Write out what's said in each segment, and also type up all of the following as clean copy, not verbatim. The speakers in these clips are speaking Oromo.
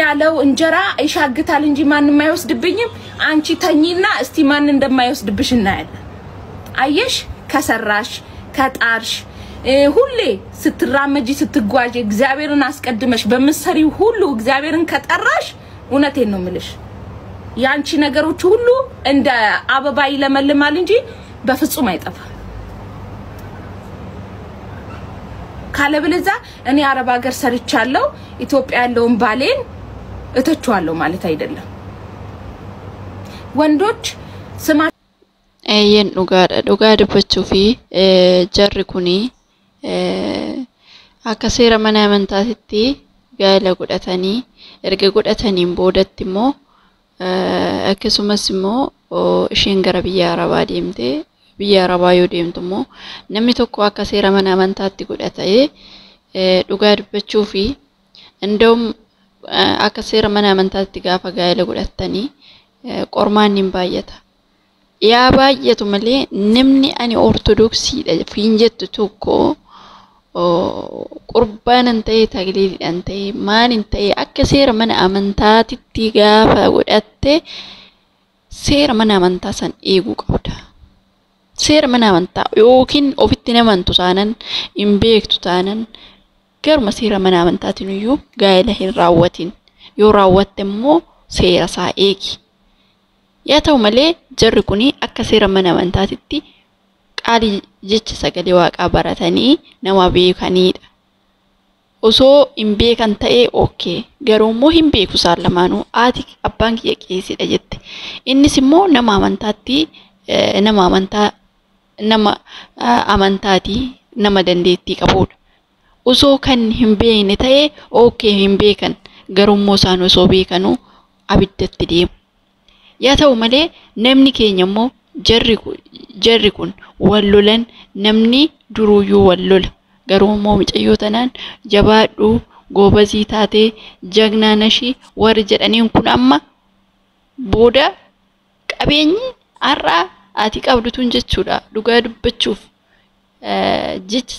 እንዳለው እንጀራ ይሻግታል እንጂ ማንም አይወስድብኝም። አንቺ ተኚና እስቲ ማን እንደማይወስድብሽ እናያለን። አየሽ፣ ከሰራሽ ከጣርሽ፣ ሁሌ ስትራመጂ ስትጓዥ እግዚአብሔርን አስቀድመሽ በምትሰሪው ሁሉ እግዚአብሔርን ከጠራሽ፣ እውነቴን ነው ምልሽ፣ የአንቺ ነገሮች ሁሉ እንደ አበባ ይለመልማል እንጂ በፍጹም አይጠፋም። ካለበለዚያ እኔ አረብ ሀገር ሰርቻለሁ ኢትዮጵያ ያለውን ባሌን እተቸዋለሁ ማለት አይደለም። ወንዶች ስማ Eeyyeen, dhugaadha. Dhugaa dubbachuu fi jarri kuni akka seera mana amantaatitti gaa'ela godhatanii, erga godhataniin boodatti immoo akkasumas immoo isheen gara biyya Arabaa deemte. Biyya Arabaa yoo deemtu immoo namni tokko akka seera mana amantaatti godhatee, dhugaa dubbachuu fi እንደውም akka seera mana amantaatti gaafa gaa'ela godhatanii qormaanni hin baay'ata. Yaa baay'atu malee, namni ani ortodoksiidha fiin jettu tokko qurbaanan ta'e, tagliidhaan ta'e, maaliin ta'e, akka seera mana amantaatitti gaafa godhatte seera mana amantaa san eeguu qabda. Seera mana amantaa yookiin ofitti namantu taanan, hin beektu taanan, garuma seera mana amantaatiin iyyuu gaa'ela hin raawwatin. Yoo raawwatte immoo seera isaa eegi. Yaa ta'u malee, jarri kun akka seera mana amantaatitti qaalii jecha sagalee waaqaa baratanii nama beekanidha. Osoo hin beekan ta'ee okay, garuu immoo hin beeku isaan lamaanuu. Haati abbaan kiyya qeesidha jette. Innis immoo nama amantaatti, nama amantaa, nama amantaatii, nama dandeettii qabudha. Osoo kan hin beekne ta'ee okay, hin beekan, garuu immoo isaan osoo beekanuu abiddatti deemu. Yaa ta'u malee, namni keenya immoo jarri kun wal lolan, namni duruyyuu wal lola. Garuu immoo mucayyoo tanaan jabaadhu, goobazii taatee, jagnaa nashii warri jedhaniin kun amma booda qabeenyi har'aa ati qabdu tun jechuudha, dhugaa dubbachuuf jecha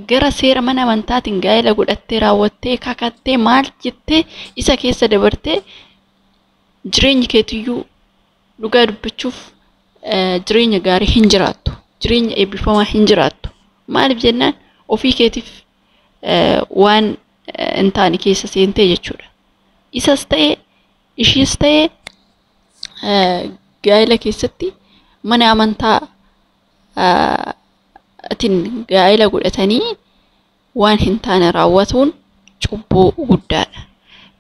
gara seera mana amantaatiin gaa'ela godhattee raawwattee kakattee maal jettee isa keessa dabartee, jireenyi keetiyyuu dhugaa dubbachuuf jireenya gaarii hin jiraattu, jireenya eebbifamaa hin jiraattu. Maaliif jennaan, ofii keetiif waan hin taane keessa seentee jechuudha. Isas ta'e ishiis ta'e, gaa'ela keessatti mana amantaa atiin gaa'ela godhatanii waan hin taane raawwatuun cubbuu guddaadha.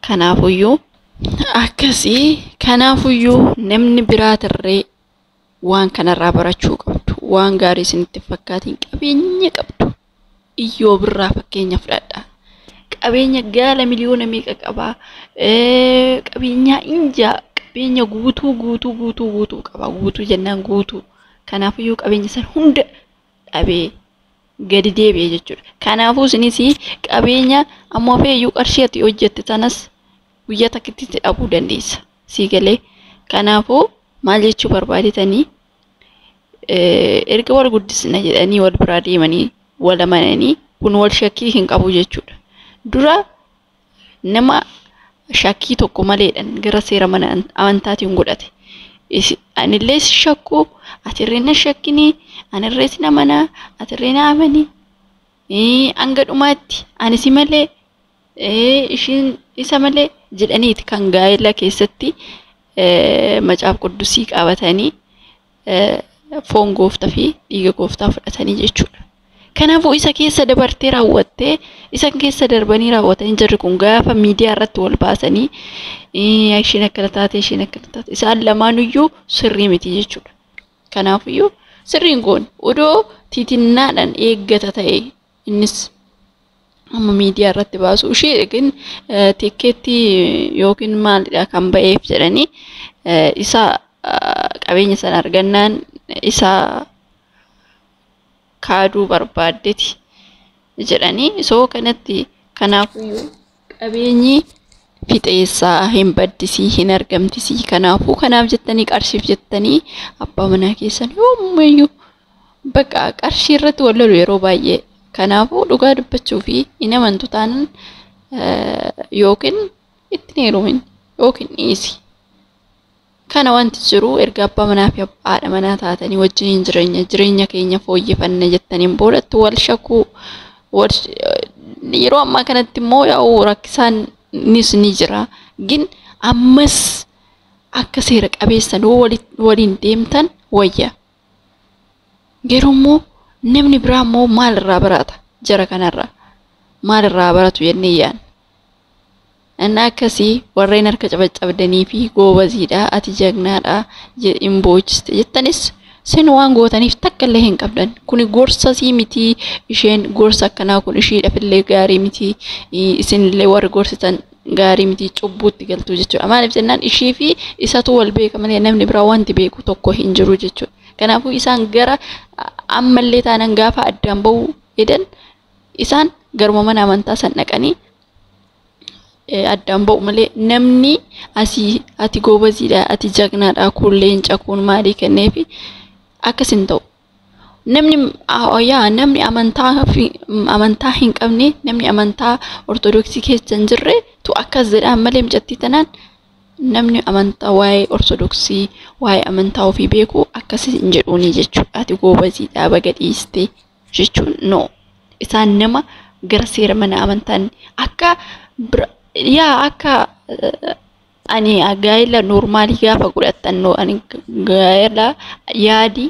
Kanaafuyyuu akkasii, kanaafuyyuu namni biraatirree waan kanarraa barachuu qabdu. Waan gaarii isinitti fakkaatiin qabeenya qabdu. Iyyoo birraa fakkeenya fudhadhaa. Qabeenya gaala miliyoona meeqa qabaa? Qabeenya injaa, qabeenya guutuu guutuu guutuu guutuu qaba. Guutuu jennaan guutuu. Kanaafuyyuu qabeenya san hunda dhabee gadi deebi'e jechuudha. Kanaafuu isinis qabeenya ammoo feeyyuu qarshii ati hojjette sanas guyyaa takkitti dhabuu dandeessa. Sii galee? Kanaafuu maal jechuu barbaadetanii, erga wal guddisna jedhanii wal biraa deemanii wal amananii kun wal shakkii hin qabu jechuudha. Dura nama shakkii tokko maleedhaan gara seera mana amantaatiin godhate. Anillee si shakku, atirree na shakkinii, anirree si amanaa, atirree na amanii. Hanga dhumaatti ani si malee, ishiin isa malee jedhaniiti kan gaa'ela keessatti macaaf quddusii qabatanii foon gooftaa fi dhiiga gooftaa fudhatanii jechuudha. Kanaafuu isa keessa dabartee raawwattee, isa keessa darbanii raawwatanii, jarri kun gaafa miidiyaa irratti wal baasanii isheen akkana taate, isheen akkana taate, isaan lamaanuyyuu sirrii miti jechuudha. Kanaafuyyuu sirriin goone odoo tiitinnaadhaan eeggata ta'e innis amma miidiyaa irratti baasu ishee yookiin tikkeettii yookiin maalidha kan ba'eef jedhanii isa qabeenya sana argannaan isa kaaduu barbaaddeti jedhanii isoo kanatti. Kanaafuyyuu qabeenyi fixeessaa hin baddisii, hin argamtisii. Kanaafuu kanaaf jettanii, qarshiif jettanii abbaa manaa keessan yoomuyyuu bakka qarshii irratti wal lolu yeroo baay'ee. Kanaafuu dhugaa dubbachuu fi hin amantu taanan yookiin Itti hin heerumin yookiin dhiisi. Kana wanti jiru erga abbaa manaa fi haadha manaa taatanii wajjiniin jireenya keenya fooyyeffanna jettaniin boodatti wal shakkuu yeroo ammaa kanatti immoo yaa'u rakkisaanis ni jira. Gin ammas akka seera qabeessan waliin deemtan wayya. Garuu immoo namni biraa immoo maalirraa barata jara kanarraa maalirraa baratu jennee yaadna. Inni akkasii warreen harka cabacabdanii fi goobaziidha ati jagnaadha hin boochiste jettanis sin waan gootaniif takka illee hin qabdan. Kuni gorsa sii miti, isheen gorsa akkanaa kun ishiidhaaf illee gaarii miti, isinillee warri gorsitan gaarii miti, cubbuutti galtu jechuudha. Maaliif jennaan ishii fi isatu wal beeka malee namni biraa wanti beeku tokko hin jiru jechuudha. Kanaafuu isaan gara ammallee taanan gaafa addaan ba'uu jedhan isaan garuma mana amantaa san dhaqanii addaan ba'u malee namni asii ati goobaziidha ati jagnaadha kun leenca kun maalii kenneefi akkas hin ta'u. Namni yaa namni amantaa hin qabne namni amantaa ortodoksii keessa hin jirre tu akkas jedhaan malee mucattii tanaan namni amantaa waa'ee ortodoksii waa'ee amantaa ofii beeku akkas hin jedhuuni jechuudha. Ati goobaziidha baga dhiiste jechuun no. Isaan nama gara seera mana amantaan akka yaa akka ani gaa'ela noormaalii gaafa godhattan ani gaa'ela yaadii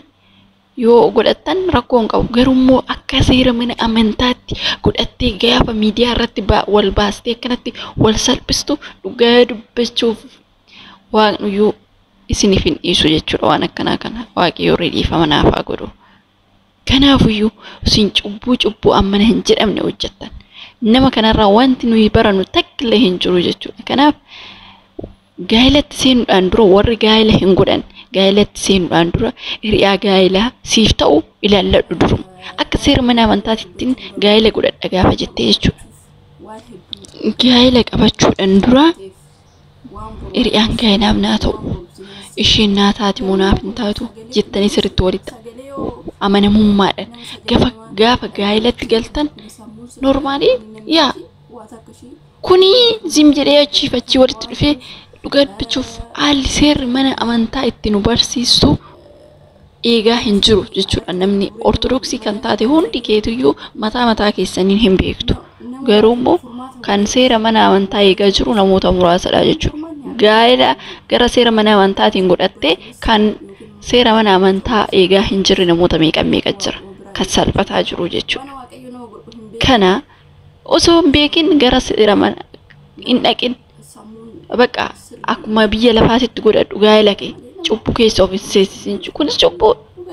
yoo godhattan rakkoo hin qabu. Garuu immoo akka seera mana amantaatti godhattee gaafa miidiyaa irratti wal baastee akkanatti wal salphistu dhugaa dubbachuuf waaqniyyuu isiniif hin dhiisu jechuudha waan akkanaa kana. Waaqayyo dhiifama naaf haa godhu. Kanaafiyyuu isin cubbuu ammana hin jedhamne hojjettan. Nama kanarraa wanti nuyi barannu takka illee hin jiru jechuudha. Kanaaf gaa'elatti seenuudhaan dura warri gaa'ela hin godhan gaa'elatti seenuudhaan dura hiriyaa gaa'elaa siif ta'u ilaalladhu duruma. Akka seera mana amantaatittiin gaa'ela godhadha gaafa jettee jechuudha. Gaa'ela qabachuudhaan dura hiriyaan gaa'elaaf naa ta'u isheen naa taati moo naaf hin taatu jettanii sirriitti walitti amanamummaadhaan gaafa gaa'elatti galtan noormaalii yaa kuni zim jedhee achiif achii walitti dhufee dhugaa dubbachuuf haalli seerri mana amantaa itti nu barsiisu eegaa hin jiru jechuudha. Namni ortodoksii kan taate hundi keetiyyuu mataa mataa keessaniin hin beektu. Garuu immoo kan seera mana amantaa eegaa jiru namoota muraasadha jechuudha. Gaa'ela gara seera mana amantaatiin godhattee kan seera mana amantaa eegaa hin jirre namoota meeqa meeqa jira kan salphataa jiru jechuudha. Kana osoo hin beekin gara seera mana hin dhaqin bakka akkuma biyya lafaatitti godhadhu gaa'ela kee cubbuu keessa of hin seesisin. Kunis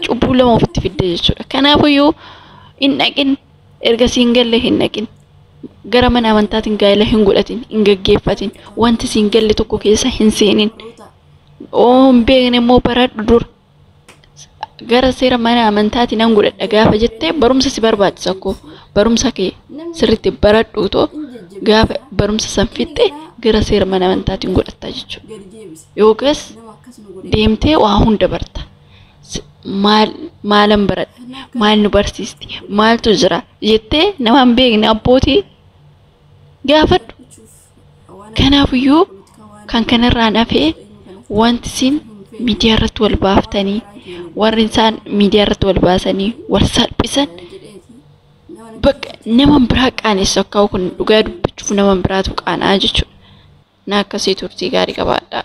cubbuu lama ofitti fidde jechuudha. Kanaafiyyuu hin dhaqin erga siin galle hin dhaqin gara mana amantaatiin gaa'ela hin godhatin hin gaggeeffatin wanti siin galle tokko keessa hin seenin. Oo hin beekne immoo baradhu dura gara seera mana amantaatiin nan godhadha gaafa jettee barumsa si barbaachisa koo barumsa kee sirriitti baradhu otoo gaafa barumsa san fixxe gara seera mana amantaatiin godhatta jechuudha. Yookaas deemtee waa hunda barta. Maalan baradha? Maal nu barsiisti? Maaltu jira? Jettee nama hin beekne abbootii gaafadhu. Kanaafiyyuu kan kanarraan hafee wanti isin miidiyaa irratti wal baaftanii warri isaan miidiyaa irratti wal baasanii wal salphisan bakka nama biraa qaanessu akka kun dhugaa dubbachuuf nama biraatu qaanaa jechuudha. Na akkasii turtii gaarii qabaadhaa.